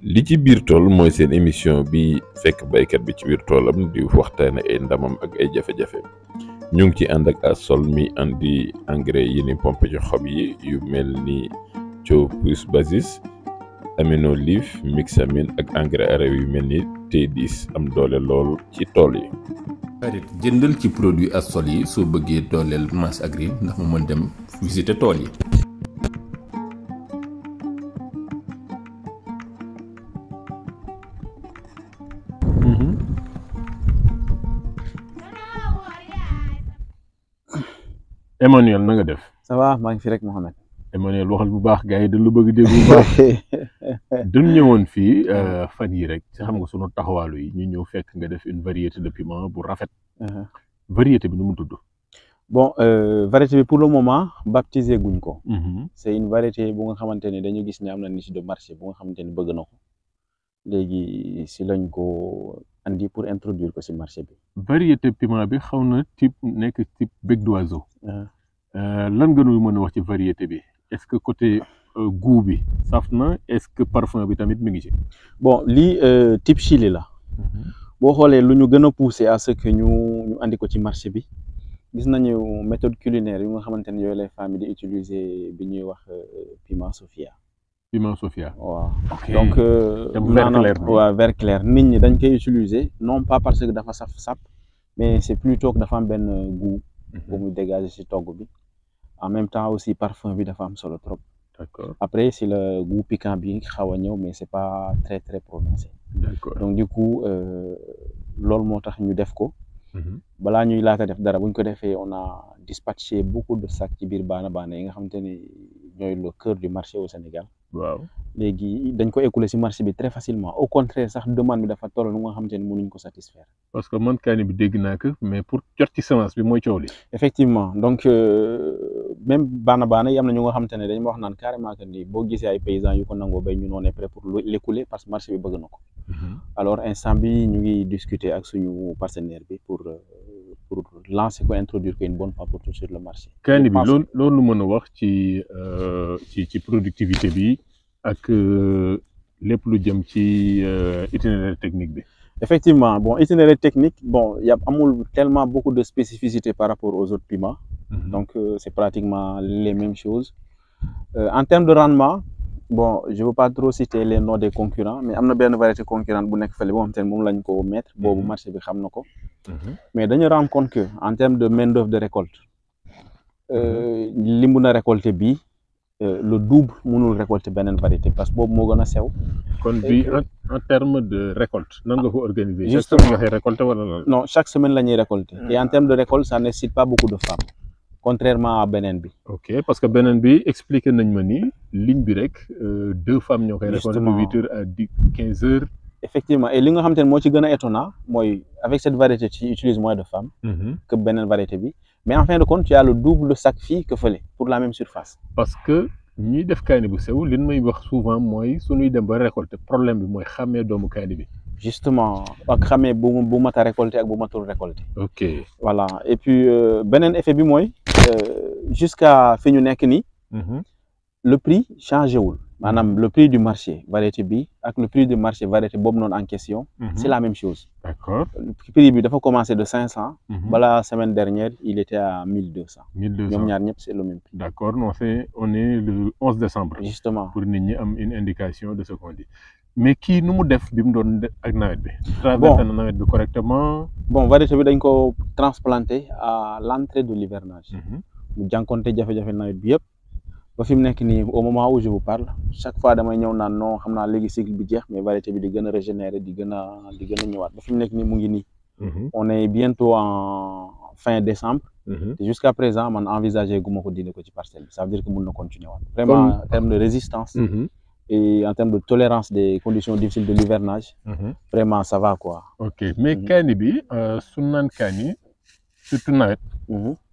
li ci biir tool mooy seen émission bi fekk baykat bi ci biir toolam di waxtaane ay ndamam ak ay jafe-jafe ñu ngi ci ànd ak Asol mi andi engrais yi ni pompe ci xob yi yu mel ni Thio plus Basis Aminolif Mixamine ak engrais araw yu mel ni T10 am doole lool ci tool yi. xarit jëndal ci produit Asol yi soo bëggee dooleel Mass Agri ndax mu mën dem visiter tool yi. Emmanuel na nga def. ça va maa ngi fi rek Mohamed. Emmanuel waxal bu baax gars yi dañ la bëgg dégg bu baax. dañ ñëwoon fii fan yi rek ci xam nga sunu taxawaalu yi ñu ñëw fekk nga def une variété de piment bu rafet. variété bi nu mu tudd. bon variété bi pour le moment baptisé guñ ko. c'est une variété bu nga xamante ne dañu gis ne am na niche de marché bu nga xamante ne bëgg na ko léegi si lañ ko andi pour introduire ko si marché bi. variété piment bi xaw na type nekk type bec d'oiseau. lan nga nu mën a wax ci variété bi est-ce que côté goût bi saf na est-ce que parfum bi tamit mi ngi ci. bon lii type Chili la. boo xoolee lu ñu gën a poussé à ce que ñu andi ko ci marché bi gis nañu méthode culinaire yu nga xamante ne yooyu les femmes di utiliser bi ñuy wax piment Sofia. piment Sofia. waaw ok donc waaw vert clair nit ñi dañ koy utiliser non pas parce que dafa saf sap mais c'est plutôt que dafa am benn goût. bu muy dégager ci togg bi en même temps aussi parfum bi dafa am solo trop. d'accord après c'est le goût piquant bi xaw a ñëw mais c'est pas très très prononcé. d'accord donc du coup loolu moo tax ñu def ko. balaa ñuy laata def dara bu ñu ko defee on a dispatché beaucoup de sacs ci biir baana yi nga xamante ni ñooy le cœur du marché au Sénégal. waaw léegi dañ ko écouler ci marché bi très facilement au contraire sax demande bi dafa toll nu nga xamante ni mënuñ ko satisfaire. parce que man kaani bi dégg naa ko mais pour jot ci semence bi mooy coow li. effectivement donc même baana yi am na ñu nga xamante ne dañ ma wax naan carrément que ni boo gisee ay paysans yu ko nangoo bay ñu noonu prêt pour l'écouler parce que marché bi bëgg na ko. alors instant bi ñu ngi discuter ak suñu partenaire bi pour lancer ko introduire ko une bonne fois pour tout sur le marché. kaani bi loolu mën a wax ci productivité bi ak lépp lu jëm ci itinéraire technique bi. effectivement bon itinéraire technique bon y a amul tellement beaucoup de spécificité par rapport aux autres piments. donc c'est pratiquement les mêmes choses. En termes de rendement bon je veux pas trop citer les noms des concurrents mais am na benn variété concurrente bu nekk fële boo xam te ne moom lañ ko mettre boobu marché bi xam na ko. mais dañu rendre compte que en termes de main d'œuvre de récolte li mun a récolter bii le double mënul récolter beneen variété parce que boobu moo gën a sew. kon bi en terme de récolte nan nga ko organiser. justement chaque semaine nga koy récolter wala lan. non chaque semaine la ñuy récolter. et en termes de récolte ça ne nécessite pas beaucoup de femmes. contrairement à beneen bi. ok parce que beneen bi expliqué nañ ma ni ligne bi rek 2 femmes ñoo koy récolter de 8 heures à 15 heures. effectivement et li nga xamante ne moo ci gën a étonnant mooy avec cette variété tu utilises moins de femmes. que beneen variété bi mais en fin de compte tu as le double de sac fii que fële pour la même surface. parce que ñuy def kaani bu sew li may wax souvent mooy suñuy dem ba récolter problème bi mooy xàmmee doomu kaani bi. justement ak xamee bu mat a récolter ak bu matul récolter. ok voilà et puis beneen effet bi mooy jusqu'à fi ñu nekk nii. le prix changé wul maanaam le prix du marché variété bi ak le prix du marché variété boobu noonu en question. c'est la même chose. d'accord prix bi dafa commencé de 500. balaa semaine dernière il était à 1200. 1200 ñoom ñaar ñëpp c'est le même prix. d'accord non on est le 11 décembre. justement pour nit ñi am une indication de ce qu'on dit mais kii nu mu def bi mu doon ak nawet bi. traversé na nawet bi correctement. bon variété bi dañ ko transplanté à l'entrée de l'hivernage. mu jànkonte jafe-jafe nawet bi yëpp. ba fi mu nekk nii au moment où je vous parle chaque fois damay ñëw naan non xam naa léegi cycle bi jeex mais variété bi di gën a régénérer di gën a ñëwaat ba fi mu nekk nii mu ngi nii. on est bientôt en fin décembre. te jusqu'à présent man envisagé gu ma ko dindi ko ci parcelle bi ça veut dire que mun na continuer waat. vraiment en termes de résistance. et en termes de tolérance des conditions difficiles de l'hivernage. vraiment ça va quoi. ok mais kaani bi su naan kaani surtout nawet.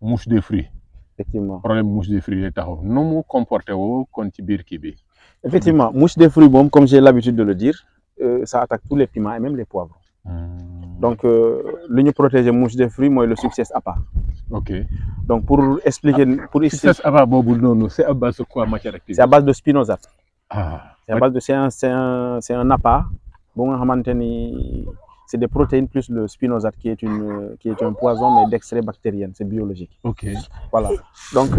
mouche des fruits. effectivement problème mouche des fruits lay taxaw nu mu comporté woo kon ci biir kii bi. effectivement mouche des fruits moom comme j'ai l'habitude de le dire ça attaque tous les piments et même les poivrons. donc li ñu protéger mouche des fruits mooy le Success APA. ok donc pour expliquer Success APA boobu noonu c'est à base de quoi matière active. c'est à base de spinosate. c'est à base de c'est un appât bu nga xamante ni c'est des protéines plus le spinosate qui est un poison mais d'extrait bactérien, c'est biologique. Ok. Voilà. Donc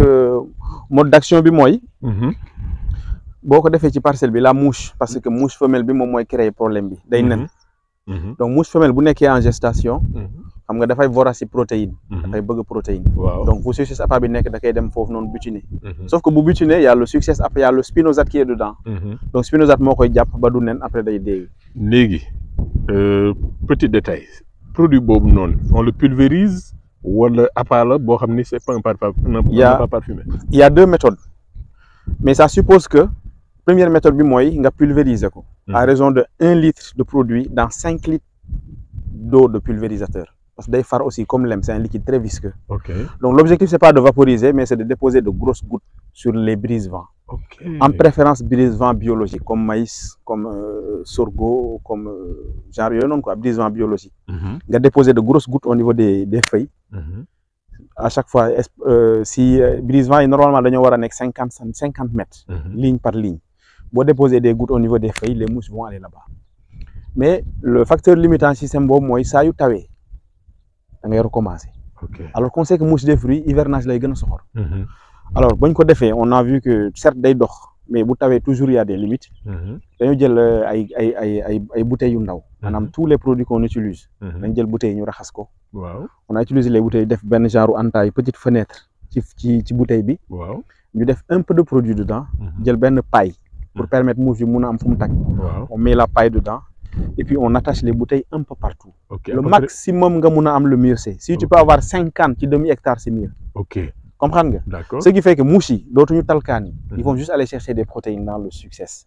mode d'action bi mooy boo ko defee ci parcelle bi la mouche parce que mouche femelle bi moom mooy créer problème bi day nen. Donc mouche femelle bu nekkee en gestation xam nga dafay vorace protéine dafay bëgg protéine. Donc bu succès appât bi nekk da koy dem foofu noonu butiner. Sauf que bu butiner y a le succès appât, y a le spinosate qui est dedans. Donc spinosate moo koy jàpp ba du nen après day dee. léegi petit détail produit boobu noonu on le pulvérise wala appât la boo xam ni c'est pas pas parfumé. Il y a deux méthodes mais ça suppose que première méthode bi mooy nga pulvériser ko à raison de 1 litre de produit dans 5 litres d'eau de pulvérisateur parce que day far aussi comme lem, c'est un liquide très visqueux. Donc l'objectif c'est pas de vaporiser mais c'est de déposer de grosses gouttes sur les brise-vents. En préférence brise-vent biologique comme maïs, comme sorgho, comme genre yooyu noonu quoi, brise-vent biologique. Nga déposer de grosses gouttes au niveau des feuilles. À chaque fois si brise-vent yi normalement dañoo war a nekk 50 mètres ligne par ligne. Boo déposer des gouttes au niveau des feuilles, les mouches vont aller là-bas. Mais le facteur limitant système boobu mooy saa yu tawee da ngay recommencer. Alors qu'on sait que mouche des fruits hivernage lay gën a soxor. Alors bañ ko defee on a vu que certes day dox mais bu tawee toujours il y a des limites. dañu jël ay bouteilles yu ndaw. maanaam tous les produits qu'on utilise. dañ jël bouteilles ñu raxas ko. On a utilisé les bouteilles def benn genre entaille petite fenêtre ci bouteille bi. ñu def un peu de produit dedans. jël benn paille pour permettre mouche bi mun a am fu mu tag. On met la paille dedans et puis on attache les bouteilles un peu partout. Le maximum nga mun a am le mieux c'est si tu peux avoir 50 ci demi-hectare c'est mieux. Comprendre nga. Ce qui fait que mouches yi dootuñu talkaan yi ils vont juste aller chercher des protéines dans le succès.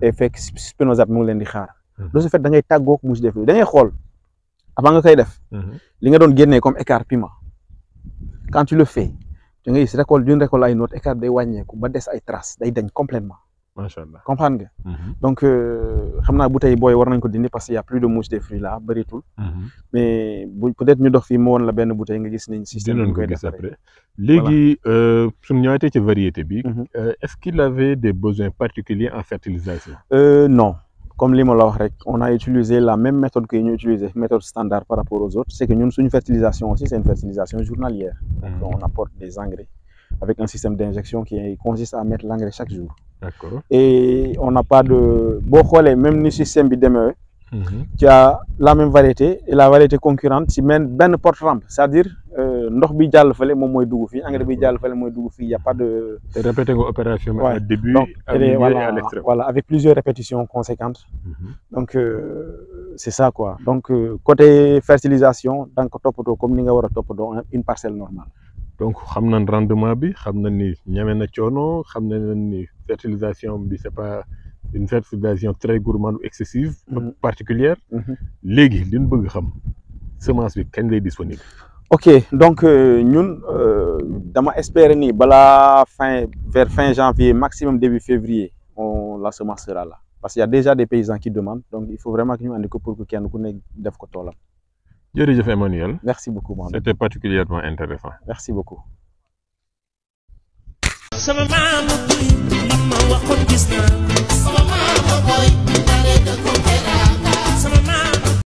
et fekk spinosate mu ngi leen di xaar. de ce fait da ngay tàggoog mouche des fruits da ngay xool avant nga koy def. li nga doon génnee comme écart piment quand tu le fais da ngay gis récolte d'une récolte à une autre écart day wàññeeku ba des ay traces day dañ complètement. Machallah. Comprendre nga. Donc xam naa bouteille booy war nañ ko dindi parce qu'il y a plus de mouche des fruits là bëritul. mais peut-être ñu dox fii mu woon la benn bouteille nga gis nañ système bi ñu koy def après. léegi suñu ñëwaatee ci variété bi. Est-ce qu'il avait des besoins particuliers en fertilisation? Non. Comme li ma la wax rek on a utilisé la même méthode que ñu utilisé méthode standard par rapport aux autres c'est que ñun suñu fertilisation aussi c'est une fertilisation journalière. Donc on apporte des engrais avec un système d'injection qui consiste à mettre l'engrais chaque jour. D'accord. Et on n'a pas de boo xoolee même ni système bi demee tu as la même variété et la variété concurrente si benn porte-rampe c'est-à-dire ndox bi jàll fële moom mooy dugg fii engrais bi jàll fële mooy dugg fii y a pas de. Répéter nga opération au début à milieu et à l'extrême. Voilà avec plusieurs répétitions conséquentes. Donc c'est ça quoi donc côté fertilisation da nga ko toppatoo comme ni nga war a toppatoo une parcelle normale. Donc xam nañ rendement bi xam nañ ni ñeme na coono xam nañ ni fertilisation bi c'est pas une fertilisation très gourmande ou excessive. particulière. léegi li ñu bëgg xam semence bi kañ lay disponible. Ok donc ñun dama espérer ni balaa vers fin janvier maximum début février la semence sera là parce qu'il y a déjà des paysans qui demandent donc il faut vraiment que ñu andi ko pour que kenn ku nekk def ko toolam. Jërëjëf Emmanuel. Merci beaucoup Mohamed. C'était particulièrement intéressant. Merci beaucoup. Sama maama boy li ma waxoon gis naa sama maama boy